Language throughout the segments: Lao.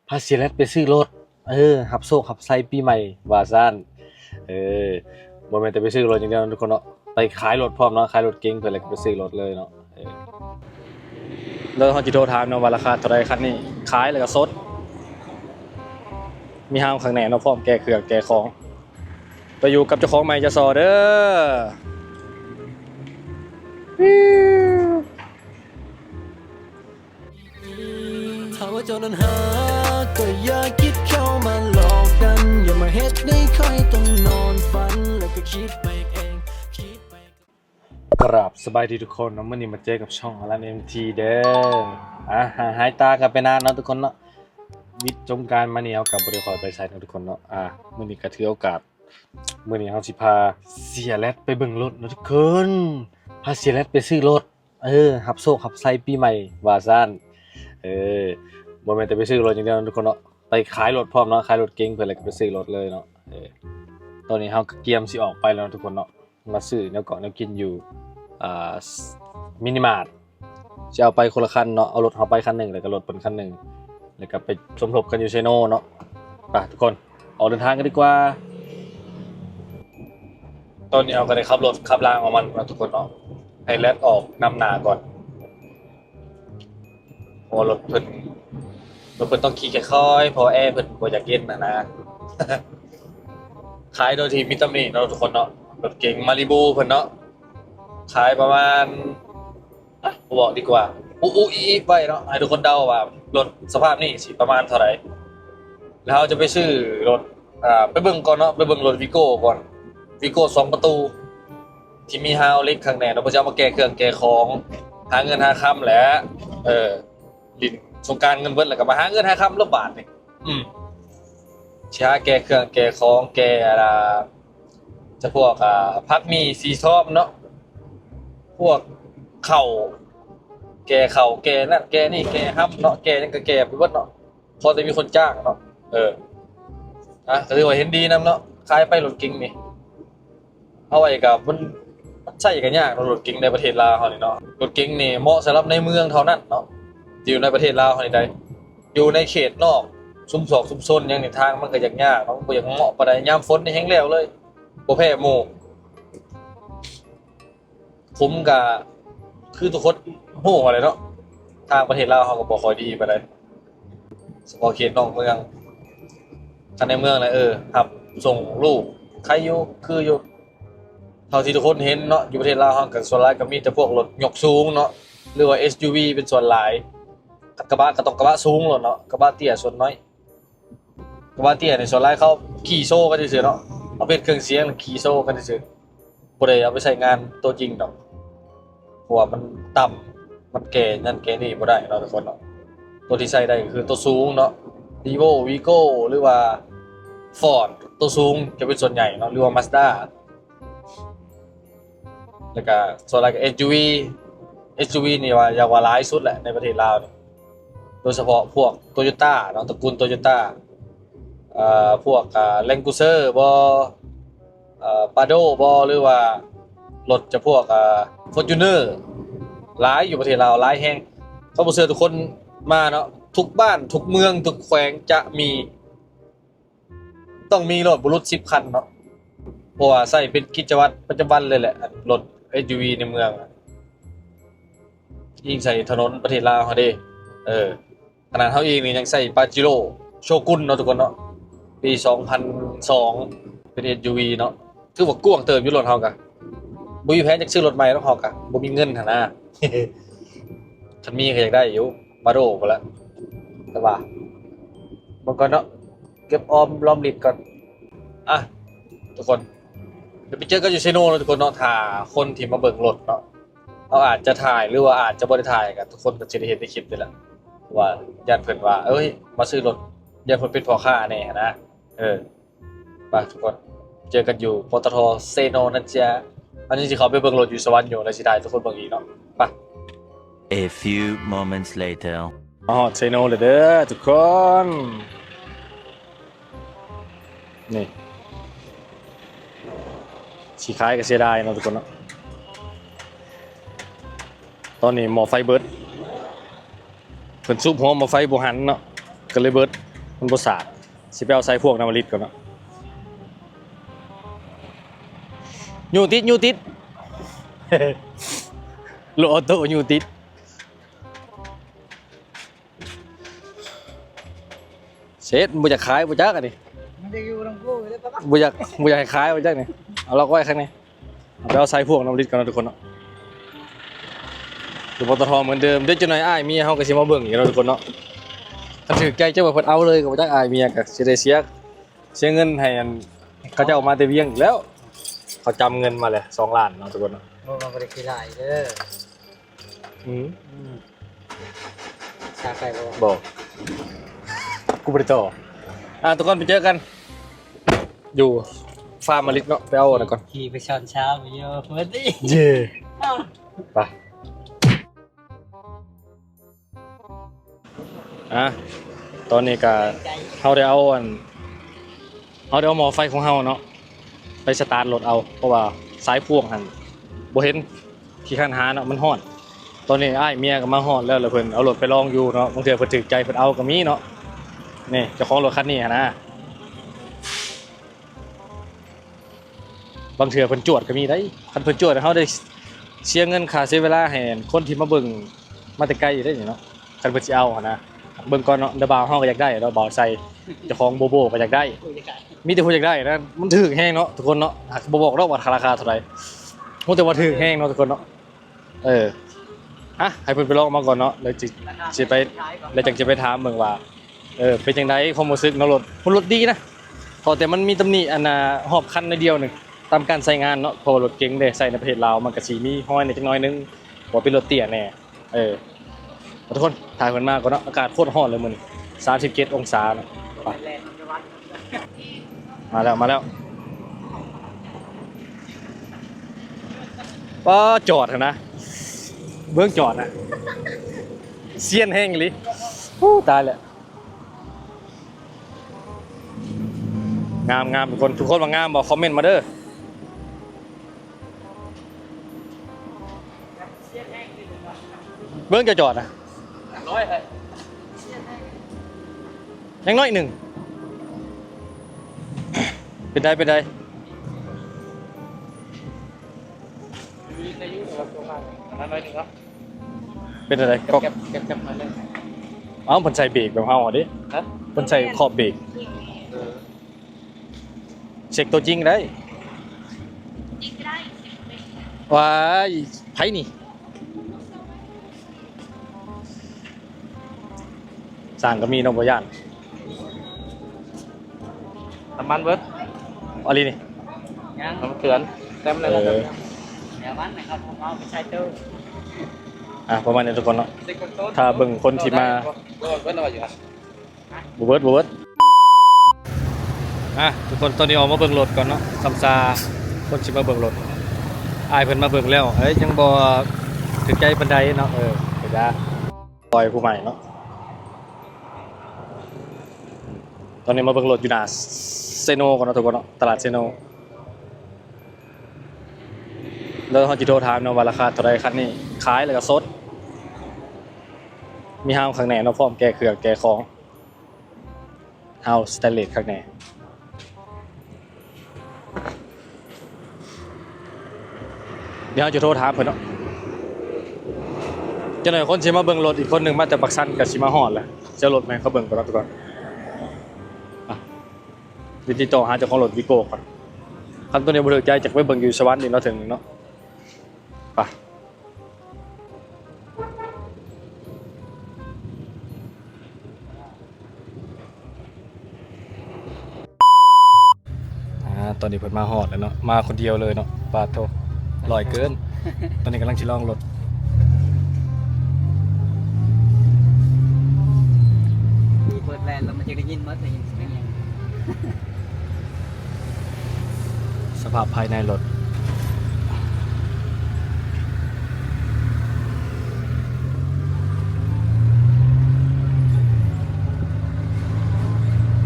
ພາເສຍແລັດໄປຊື້ລົດ ເອີ ຮັບໂຊກຮັບໄຊປີໃໝ່ວ່າຊັ້ນ. ເອີ ບໍ່ແມ່ນແຕ່ໄປຊື້ລົດຢ່າງດຽວເນາະທຸກຄົນເນາະ ໄປຂາຍລົດພ້ອມເນາະ ຂາຍລົດເກັງເພິ່ນ ແລ້ວກໍໄປຊື້ລົດເລີຍເນາະ. ເອີ ແລ້ວເຮົາຊິໂທຖາມເນາະວ່າລາຄາເທົ່າໃດຄັນນີ້ ຂາຍແລ້ວກໍສົດ ມີຮາວຄັກແນ່ເນາະ ພ້ອມແກ່ເຄື່ອງແກ່ຂອງ. ໄປຢູ່ກັບເຈົ້າຂອງໃໝ່ຈະຊໍເດີ. ຖ້າວ່າເຈົ້ານັ້ນຫາກໍຢ່າຄິດເຂົ້າມາຫຼອກກັນ ຢ່າມາເຮັດໃຫ້ຂ້ອຍຕ້ອງນອນຝັນ ແລ້ວກໍຄິດໄປເອງ ຄິດໄປ ກະລາບສະບາຍດີທຸກຄົນເນາະ ມື້ນີ້ມາເຈີກັບຊ່ອງອາລັນ ເອັມທີ ເດີ. ອ່າ ຫ່າງຫາຍຕາກັນໄປນານເນາະທຸກຄົນເນາະ ວິດສົງການມານີ້ເຮົາກໍບໍ່ໄດ້ຄ່ອຍໄປໃສເນາະທຸກຄົນເນາະ. ອ່າ ມື້ນີ້ກໍຖືໂອກາດ ມື້ນີ້ເຮົາຊິພາເສຍແລັດໄປເບິ່ງລົດເນາະທຸກຄົນ ພາເສຍແລັດໄປຊື້ລົດ ເອີ ຮັບໂຊກຮັບໄຊປີໃໝ່ວ່າຊັ້ນ. ເອີ ບໍ່ແມ່ນແຕ່ໄປຊື້ລົດຢ່າງດຽວເນາະທຸກຄົນເນາະ ໄປຂາຍລົດພ້ອມເນາະ ຂາຍລົດເກັງເພິ່ນ ແລ້ວກໍໄປຊື້ລົດເລີຍເນາະ. ເອີ ຕອນນີ້ເຮົາກໍກຽມຊິອອກໄປແລ້ວເນາະທຸກຄົນເນາະ ມາຊື້ແນວເກາະແນວກິນຢູ່ ອ່າ ມິນິມາດ ຊິເອົາໄປຄົນລະຄັນເນາະ ເອົາລົດເຮົາໄປຄັນໜຶ່ງ ແລ້ວກໍລົດເພິ່ນຄັນໜຶ່ງ ແລ້ວກໍໄປສົມທົບກັນຢູ່ເຊໂນເນາະ. ໄປທຸກຄົນ ອອກເດີນທາງກັນດີກວ່າ. ຕອນນີ້ເຮົາກໍໄດ້ຂັບລົດຂັບລາງຂອງມັນເນາະທຸກຄົນເນາະ ໃຫ້ແລັດອອກນຳໜ້າກ່ອນ ເພາະວ່າລົດເພິ່ນ ລົດເພິ່ນຕ້ອງຂີ່ຄ່ອຍໆ ເພາະວ່າແອເພິ່ນບໍ່ຢາກເຢັນຫັ້ນນະ. ຂາຍໂດຍທີ່ມີຕຳໜິເນາະທຸກຄົນເນາະ ລົດເກັງມາລີບູເພິ່ນເນາະ ຂາຍປະມານ ອ່ະ ບໍ່ບອກດີກວ່າ ອຸອຸອີອີໄວ້ເນາະ ໃຫ້ທຸກຄົນເດົາວ່າລົດສະພາບນີ້ຊິປະມານເທົ່າໃດ. ແລ້ວເຮົາຈະໄປຊື້ລົດ ອ່າ ໄປເບິ່ງກ່ອນເນາະ ໄປເບິ່ງລົດວີໂກ້ກ່ອນ ວີໂກ້ສອງປະຕູ ທີ່ມີຮາວເຫຼັກຂ້າງໃນເນາະ ເພິ່ນຈະເອົາມາແກ່ເຄື່ອງແກ່ຂອງ ຫາເງິນຫາຄຳແຫຼະ. ເອີ ຫຼິ້ນສົງການເງິນເບິດ ແລ້ວກໍມາຫາເງິນຫາຄຳລະບາດນີ້. ອືມ ຊິຫາແກ່ເຄື່ອງແກ່ຂອງ ແກ່ ອ່າ ຈະພວກ ອ່າ ຜັກໝີ່ສີຊອມເນາະ ພວກເຂົ້າ ແກ່ເຂົ້າ ແກ່ນັ້ນແກ່ນີ້ ແກ່ຮຳເນາະ ແກ່ຫຍັງກໍແກ່ໄປເບິດເນາະ ພໍແຕ່ມີຄົນຈ້າງເນາະ. ເອີ ອ່ະ ກໍຖືວ່າເຫັນດີນຳເນາະ ຂາຍໄປລົດເກັງນີ້ ເອົາໄວ້ກໍມັນ ມັນໃຊ້ກໍຍາກເນາະ ລົດເກັງໃນປະເທດລາວເຮົານີ້ເນາະ. ລົດເກັງນີ້ເໝາະສຳລັບໃນເມືອງເທົ່ານັ້ນເນາະ ທີ່ຢູ່ໃນປະເທດລາວເຮົານີ້ໄດ໋ ຢູ່ໃນເຂດນອກ ຊຸມຊອກຊຸມຊົນຫຍັງນີ້ ທາງມັນກໍຢາກຍາກເນາະ ມັນບໍ່ຢາກເໝາະປານໃດ. ຍາມຝົນນີ້ແຮງແລ້ວເລີຍ ບໍ່ແພ້ໝູ່. ຂຸມກະຄືທຸກຄົນຮູ້ຫັ້ນແຫຼະເນາະ ທາງປະເທດລາວເຮົາກໍບໍ່ຄ່ອຍດີປານໃດ ສະເພາະເຂດນອກເມືອງ. ຄັນໃນເມືອງນະ ເອີ ຮັບສົ່ງລູກໄຄຢູ່ ຄືຢູ່ ເທົ່າທີ່ທຸກຄົນເຫັນເນາະ ຢູ່ປະເທດລາວເຮົາກໍສ່ວນຫຼາຍກໍມີແຕ່ພວກລົດຍົກສູງເນາະ ຫຼືວ່າ ເອສຢູວີ ເປັນສ່ວນຫຼາຍ. ຄັນກະບະກໍຕ້ອງກະບະສູງໂລດເນາະ ກະບະເຕ້ຍສ່ວນໜ້ອຍ. ກະບະເຕ້ຍນີ້ສ່ວນຫຼາຍເຂົາຂີ່ໂຊກັນຊື່ໆເນາະ ເອົາເປັນເຄື່ອງສຽງແລ້ວຂີ່ໂຊກັນຊື່ໆ ບໍ່ໄດ້ເອົາໄປໃຊ້ງານໂຕຈິງດອກ ເພາະວ່າມັນຕ່ຳ ມັນແກ່ນັ້ນແກ່ນີ້ບໍ່ໄດ້ເນາະທຸກຄົນເນາະ. ໂຕທີ່ໃຊ້ໄດ້ກໍຄືໂຕສູງເນາະ ຣີໂວ້ ວີໂກ້ ຫຼືວ່າຟອດ ໂຕສູງຈະເປັນສ່ວນໃຫຍ່ເນາະ ຫຼືວ່າມາສດ້າ. ແລ້ວກະສ່ວນຫຼາຍກະເອັສຢູວີ ເອັສຢູວີນີ້ວ່າ ຢາກວ່າຫຼາຍສຸດແຫຼະໃນປະເທດລາວນີ້ ໂດຍສະເພາະພວກໂຕໂຍຕ້າເນາະ ຕະກູນໂຕໂຍຕ້າ ເອີ ພວກ ອ່າ ແລັນຄຣູເຊີບໍ ເອີ ປາໂດບໍ ຫຼືວ່າລົດຈະພວກ ອ່າ ຟໍຈູນເນີ ຫຼາຍຢູ່ປະເທດລາວ ຫຼາຍແຮງ. ເຂົາບໍ່ເຊື່ອ ທຸກຄົນມາເນາະ ທຸກບ້ານ ທຸກເມືອງ ທຸກແຂວງຈະມີ ຕ້ອງມີໂລດ ບໍ່ຫຼຸດສິບຄັນເນາະ ເພາະວ່າໃຊ້ເປັນກິດຈະວັດປະຈຳວັນເລີຍແຫຼະ ອັນລົດເອັສຢູວີໃນເມືອງ ອີງໃສ່ຖະໜົນປະເທດລາວເຮົາເດ້. ເອີ ຂະໜາດເຮົາເອງນີ້ຍັງໃຊ້ປາເຈໂຣໂຊກຸນເນາະທຸກຄົນເນາະ ປີສອງພັນສອງ ເປັນເອັສຢູວີເນາະ ຖືວ່າກວ້າງເຕີບຢູ່ ລົດເຮົາກະບໍ່ມີແຜນຢາກຊື້ລົດໃໝ່ດອກ ເຮົາກະບໍ່ມີເງິນຫັ້ນນາ ຄັນມີກໍຢາກໄດ້ຢູ່ ປາໂດພຸ້ນລະ ແຕ່ວ່າເບິ່ງກ່ອນເນາະ ເກັບອອມລອມລິບກ່ອນ. ອ່ະ ທຸກຄົນ ດຽວໄປເຈີກັນຢູ່ເຊໂນເນາະທຸກຄົນເນາະ ຖ້າຄົນທີ່ມາເບິ່ງລົດເນາະ ເຮົາອາດຈະຖ່າຍ ຫຼືວ່າອາດຈະບໍ່ໄດ້ຖ່າຍ ກໍທຸກຄົນກໍຊິໄດ້ເຫັນໃນຄລິບນີ້ແຫຼະ ວ່າຢ້ານເພິ່ນວ່າ ເອີຍ ມາຊື້ລົດ ຢ້ານເພິ່ນເປັນພໍ່ຄ້າແດ່ຫັ້ນນະ. ເອີ ໄປທຸກຄົນ ເຈີກັນຢູ່ ປຕທ ເຊໂນນະຈ໊ະ. ອັນນີ້ຊິເຂົ້າໄປເບິ່ງລົດຢູ່ສະຫວັນຢູ່ ແລ້ວຊິຖ່າຍໃຫ້ທຸກຄົນເບິ່ງອີກເນາະ ໄປ. A few moments later. ມາຮອດເຊໂນແລ້ວເດີທຸກຄົນ ນີ້ ຊິຂາຍກໍເສຍດາຍເນາະທຸກຄົນເນາະ. ຕອນນີ້ໝໍ້ໄຟເບິດ ເພິ່ນສູບຫົວໝໍ້ໄຟບໍ່ຫັນເນາະ ກໍເລີຍເບິດ. ມັນບໍ່ສາດ ຊິໄປເອົາສາຍພວງນຳມາລິດກ່ອນເນາະ. ຢູ່ຕິດ ຢູ່ຕິດ ລົດອອໂຕ້ຢູ່ຕິດ. ເຊັດ ບໍ່ຢາກຂາຍບໍ່ຈັກອັນນີ້ ມັນຈະຢູ່ນຳກູຢູ່ເດ້ ບໍ່ຢາກ ບໍ່ຢາກໃຫ້ຂາຍບໍ່ຈັກນີ້. ເອົາລັອກໄວ້ຂ້າງໃນ ເອົາໄປເອົາສາຍພວງນຳລິດກ່ອນເນາະທຸກຄົນເນາະ. ຢູ່ ປຕທ ເໝືອນເດີມ. ດຽວຈັກໜ້ອຍອ້າຍເມຍເຮົາກໍຊິມາເບິ່ງອີກເນາະທຸກຄົນເນາະ. ຄັນຖືກໃຈເຈົ້າວ່າເພິ່ນເອົາເລີຍກໍບໍ່ຈັກ ອ້າຍເມຍກໍຊິໄດ້ເສຍ ເສຍເງິນໃຫ້ອັນ ເຂົາເຈົ້າມາແຕ່ວຽງອີກແລ້ວ. ເຂົາຈຳເງິນມາແລ້ວສອງລ້ານເນາະທຸກຄົນເນາະ. ບໍ່ ມັນບໍ່ໄດ້ຂີ້ຫຼາຍເດີ. ອືມ ຊາໄຂ່ບໍ່? ບໍ່ ກູບໍ່ໄດ້ຕໍ່. ອ່າ ທຸກຄົນໄປເຈີກັນຢູ່ຟາມມະລິດເນາະ ໄປເອົາອັນນັ້ນກ່ອນ. ຂີ່ໄປຊ້ອນເຊົ້າຢູ່ພຸ້ນຕິ ເຢ້ ໄປ. ອ່າ ຕອນນີ້ກະເຮົາໄດ້ເອົາອັນ ເຮົາໄດ້ເອົາໝໍ້ໄຟຂອງເຮົາເນາະ ໄປສະຕາດລົດເອົາ ເພາະວ່າສາຍພວງຫັ້ນບໍ່ເຫັນ ຂີ້ຄ້ານຫາເນາະ ມັນຮ້ອນ. ຕອນນີ້ອ້າຍເມຍກໍມາຮອດແລ້ວ ແລ້ວເພິ່ນເອົາລົດໄປລອງຢູ່ເນາະ. ບາງເທື່ອເພິ່ນຖືກໃຈເພິ່ນເອົາກໍມີເນາະ. ນີ້ເຈົ້າຂອງລົດຄັນນີ້ຫັ້ນນະ ບາງເທື່ອເພິ່ນຈວດກໍມີໄດ໋. ຄັນເພິ່ນຈວດ ເຮົາໄດ້ເສຍເງິນຄ່າເສຍເວລາໃຫ້ຄົນທີ່ມາເບິ່ງ ມາແຕ່ໄກຢູ່ເດ້ນີ້ເນາະ. ຄັນເພິ່ນຊິເອົາຫັ້ນນະ ເບິ່ງກ່ອນເນາະ. ແຕ່ບ່າວເຮົາກໍຢາກໄດ້ແລ້ວ ບ່າວໄຊ ເຈົ້າຂອງໂບໂບກໍຢາກໄດ້ ມີແຕ່ຜູ້ຢາກໄດ້ນະ. ມັນຖືກແຮງເນາະທຸກຄົນເນາະ. ຫາກບໍ່ບອກດອກວ່າລາຄາເທົ່າໃດ ຮູ້ແຕ່ວ່າຖືກແຮງເນາະທຸກຄົນເນາະ. ເອີ ອ່ະ ໃຫ້ເພິ່ນໄປລອງເອົາມາກ່ອນເນາະ ແລ້ວຈຶ່ງຊິໄປ ແລ້ວຈັ່ງຊິໄປຖາມເບິ່ງວ່າ ເອີ ເປັນຈັ່ງໃດຄວາມຮູ້ສຶກເນາະ. ລົດ ລົດດີນະ ຂໍແຕ່ມັນມີຕຳໜິອັນນ່າ ຮອບຄັນໜ້ອຍດຽວໜຶ່ງ ຕາມການໃຊ້ງານເນາະ. ເພາະວ່າລົດເກັງເດ້ ໃຊ້ໃນປະເທດລາວ ມັນກໍຊິມີຮອຍແດ່ຈັກໜ້ອຍໜຶ່ງ ເພາະວ່າເປັນລົດເຕ້ຍແດ່. ເອີ ທຸກຄົນ ຖ້າເພິ່ນມາກ່ອນເນາະ. ອາກາດໂຄດຮ້ອນເລີຍມື້ນີ້ ສາມສິບເຈັດອົງສາເນາະ. ໄປ ມາແລ້ວ ມາແລ້ວ. ປ້າ ຈອດຫັ້ນນະ ເບິ່ງຈອດນະ ຊຽນແຮງອີ່ຫຼີ. ໂອ້ ຕາຍແລ້ວ. ງາມ ງາມ ທຸກຄົນ ທຸກຄົນວ່າງາມບໍ່? ຄອມເມັນມາເດີ. ເບິ່ງຈະຈອດນະ ຍັງໜ້ອຍໜຶ່ງ. ເປັນໃດ ເປັນໃດ? ເປັນຈັ່ງໃດ? ເກັບ ເກັບ ເກັບມາເລີຍ. ເອົ້າ ເພິ່ນໃສ່ເບກແບບເຮົາເດ້. ຮະ? ເພິ່ນໃສ່ຂອບເບກ. ເອີ ເຊັກຕົວຈິງໄດ້. ຈິງກໍໄດ້. ວ້າຍ ໃຜນີ້? ສ້າງກໍມີເນາະ ບໍ່ຢ້ານ. ນ້ຳມັນເບິດ ອາລີນີ້. ຍັງ ນ້ຳມັນເຖື່ອນ ແຕ່ມັນໄດ້ແລ້ວ. ເອີ ແນວມັນນະຄັບ ເອົາໄປໃສ່ຕູ້. ອ່ະ ປະມານນີ້ທຸກຄົນເນາະ. ຖ້າເບິ່ງຄົນທີ່ມາ ບໍ່ເບິດ ບໍ່ເບິດ. ອ່ະ ທຸກຄົນ ຕອນນີ້ອອກມາເບິ່ງລົດກ່ອນເນາະ. ຊຳຊາຄົນຊິມາເບິ່ງລົດ ອ້າຍເພິ່ນມາເບິ່ງແລ້ວ ເອີຍ ຍັງບໍ່ຖືກໃຈປານໃດເນາະ. ເອີ ກໍຢ່າ ປ່ອຍຜູ້ໃໝ່ເນາະ. ຕອນນີ້ມາເບິ່ງລົດຢູ່ໜ້າເຊໂນກ່ອນເນາະທຸກຄົນເນາະ ຕະຫຼາດເຊໂນ. ແລ້ວເຮົາຊິໂທຖາມເນາະວ່າລາຄາເທົ່າໃດຄັນນີ້ ຂາຍແລ້ວກໍສົດ. ມີຮາວຄັກແນ່ເນາະ ພ້ອມແກ້ເຄື່ອງແກ້ຂອງ. ຮາວສະແຕນເລດຄັກແນ່. ດຽວເຮົາຈະໂທຖາມເພິ່ນເນາະ. ຈັກໜ້ອຍຄົນຊິມາເບິ່ງລົດ ອີກຄົນໜຶ່ງມາແຕ່ປາກຊັນກໍຊິມາຮອດແລ້ວ. ຈະລົດໃຫ້ເຂົາເບິ່ງກ່ອນເນາະທຸກຄົນ. ອ່ະ ດຽວຕິດຕໍ່ຫາເຈົ້າຂອງລົດວີໂກ້ກ່ອນ. ຄັນໂຕນີ້ບໍ່ຖືກໃຈ ຈະໄປເບິ່ງຢູ່ສະຫວັນອີກເນາະ ເຖິງເນາະ. ໄປ. ອ່າ ຕອນນີ້ເພິ່ນມາຮອດແລ້ວເນາະ ມາຄົນດຽວເລີຍເນາະ. ປາດໂທ້ ຫຼອຍເກີນ. ຕອນນີ້ກຳລັງຊິລອງລົດ. ມີເປີດແວ່ນແລ້ວມັນຈະໄດ້ຍິນໝົດ ໄດ້ຍິນສຽງຫຍັງ. ສະພາບພາຍໃນລົດ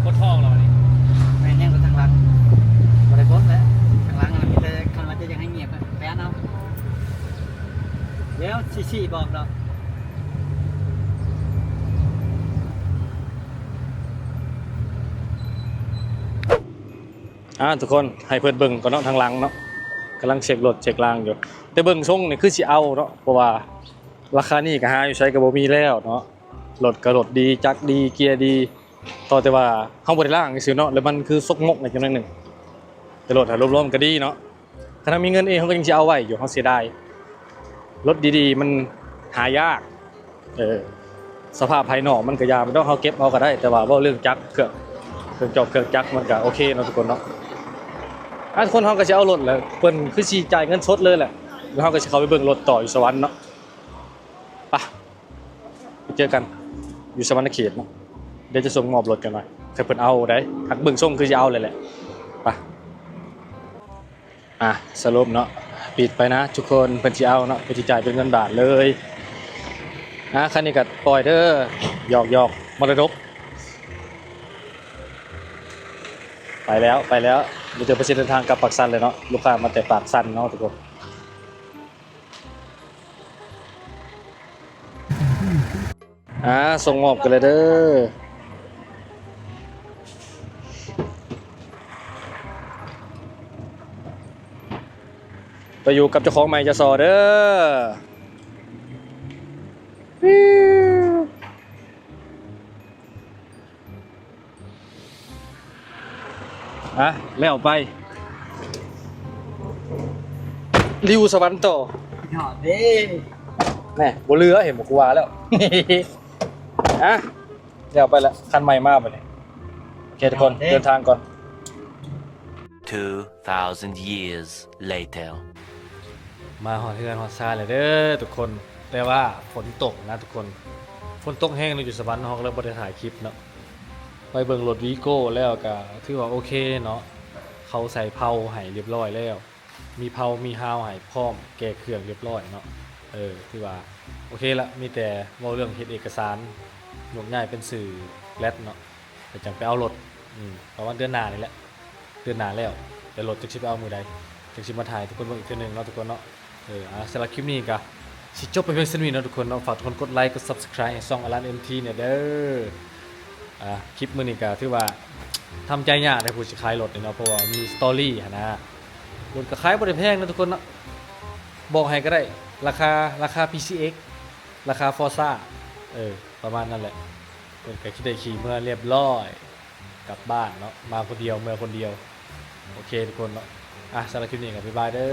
ປົດທໍ່ອອກແລ້ວນີ້. ແມ່ນ ຍັງແຕ່ທາງຫຼັງ ບໍ່ໄດ້ປົດແລ້ວ. ທາງຫຼັງນັ້ນມີແຕ່ ຄັນວ່າຈະຢາກໃຫ້ງຽບ ແປນເອົາ ດຽວຊິຊີ້ບອກດອກ. ອ່າ ທຸກຄົນ ໃຫ້ເພິ່ນເບິ່ງກ່ອນເນາະ ທາງຫຼັງເນາະ ກຳລັງເຊັກລົດເຊັກລາງຢູ່ ແຕ່ເບິ່ງຊົງນີ້ຄືຊິເອົາເນາະ ເພາະວ່າລາຄານີ້ກໍຫາຢູ່ໃສກໍບໍ່ມີແລ້ວເນາະ ລົດກໍລົດດີ ຈັກດີ ເກຍດີ ຕໍ່ແຕ່ວ່າເຮົາບໍ່ໄດ້ລ້າງຊື່ໆເນາະ ແລ້ວມັນຄືສົກມົກແດ່ຈັກໜ້ອຍໜຶ່ງ ແຕ່ລົດຫາລວມໆກໍດີເນາະ ຄັນເຮົາມີເງິນເອງເຮົາກໍຍັງຊິເອົາໄວ້ຢູ່ ເຮົາເສຍດາຍ ລົດດີໆມັນຫາຍາກ. ເອີ ສະພາບພາຍນອກມັນກະຢ່າໄປເນາະ ເຮົາເກັບເອົາກະໄດ້ ແຕ່ວ່າເວົ້າເລື່ອງຈັກເຄື່ອງ ເຄື່ອງຈອກເຄື່ອງຈັກມັນກະໂອເຄເນາະທຸກຄົນເນາະ. ອ່າ ທຸກຄົນ ເຮົາກະຊິເອົາລົດແຫຼະ ເພິ່ນຄືຊິຈ່າຍເງິນສົດເລີຍແຫຼະ ແລ້ວເຮົາກະຊິເຂົ້າໄປເບິ່ງລົດຕໍ່ຢູ່ສະຫວັນເນາະ. ປະ ໄປເຈີກັນຢູ່ສະຫວັນນະເຂດເນາະ ດຽວຈະສົ່ງມອບລົດກັນໜ່ອຍ ຄັນເພິ່ນເອົາໄດ໋ ຫາກເບິ່ງຊົງຄືຊິເອົາແຫຼະແຫຼະ. ປະ. ອ່ະ ສະຫຼຸບເນາະ ປິດໄປນະທຸກຄົນ ເພິ່ນຊິເອົາເນາະ ເພິ່ນຊິຈ່າຍເປັນເງິນບາດເລີຍ. ອ່ະ ຄັນນີ້ກະປ່ອຍເດີ ຫຍອກໆ ມໍລະດົກ. ໄປແລ້ວ ໄປແລ້ວ ມີແຕ່ເພິ່ນຊິເດີນທາງກັບປາກຊັນແຫຼະເນາະ ລູກຄ້າມາແຕ່ປາກຊັນເນາະທຸກຄົນ. ອ່າ ສົ່ງມອບກັນເລີຍເດີ ໄປຢູ່ກັບເຈົ້າຂອງໃໝ່ຈະຊໍເດີ. ອ່ະ ແລ້ວໄປ ລິວສະຫວັນຕໍ່ ຍອດເດ້ ແນ່ ບໍ່ເຫຼືອ ເຫັນບໍ່ ກູວ່າແລ້ວ. ອ່ະ ແລ້ວໄປລະ ຄັນໃໝ່ມາບັດນີ້. ໂອເຄທຸກຄົນ ເດີນທາງກ່ອນ. Two thousand years later. ມາຮອດເຮືອນຮອດຊານແລ້ວເດີທຸກຄົນ ແຕ່ວ່າຝົນຕົກນະທຸກຄົນ ຝົນຕົກແຮງເນາະ ຢູ່ສະຫວັນ ເຮົາກະເລີຍບໍ່ໄດ້ຖ່າຍຄລິບເນາະ. ໄປເບິ່ງລົດວີໂກ້ແລ້ວກະຖືວ່າໂອເຄເນາະ ເຂົາໃສ່ເພົາໃຫ້ລຽບລ້ອຍແລ້ວ ມີເພົາມີຮາວໃຫ້ພ້ອມ ແກ້ເຄື່ອງລຽບລ້ອຍເນາະ. ເອີ ຖືວ່າໂອເຄລະ ມີແຕ່ເວົ້າເລື່ອງເຮັດເອກະສານ ໂຍກຍ້າຍເປັນຊື່ແລັດເນາະ ແລ້ວຈັ່ງໄປເອົາລົດ ອືມ ປະມານເດືອນໜ້ານີ້ແຫຼະ ເດືອນໜ້າແລ້ວ ແຕ່ລົດຈັກຊິໄປເອົາມື້ໃດ ຈັ່ງຊິມາຖ່າຍໃຫ້ທຸກຄົນເບິ່ງອີກເທື່ອໜຶ່ງເນາະທຸກຄົນເນາະ. ເອີ ອ່າ ສຳລັບຄລິບນີ້ກະຊິຈົບໄປພຽງສ່ຳນີ້ເນາະທຸກຄົນເນາະ. ຝາກທຸກຄົນກົດໄລ ກົດ Subscribe ໃຫ້ຊ່ອງ ອາລັນ ເອັມທີ ແນ່ເດີ. ອ່າ ຄລິບມື້ນີ້ກະຖືວ່າທຳໃຈຍາກເດ້ ຜູ້ຊິຂາຍລົດນີ້ເນາະ ເພາະວ່າມີສະຕໍຣີຫັ້ນນະ. ລົດກະຂາຍບໍ່ໄດ້ແພງນະທຸກຄົນເນາະ ບອກໃຫ້ກະໄດ້ ລາຄາ ລາຄາ ພີຊີເອັກ ລາຄາ ຟໍຊາ ເອີ ປະມານນັ້ນແຫຼະ. ເພິ່ນກະຊິໄດ້ຂີ່ເມືອລຽບລ້ອຍ ກັບບ້ານເນາະ ມາຄົນດຽວ ເມືອຄົນດຽວ. ໂອເຄທຸກຄົນເນາະ ອ່ະ ສຳລັບຄລິບນີ້ກະບາຍບາຍເດີ.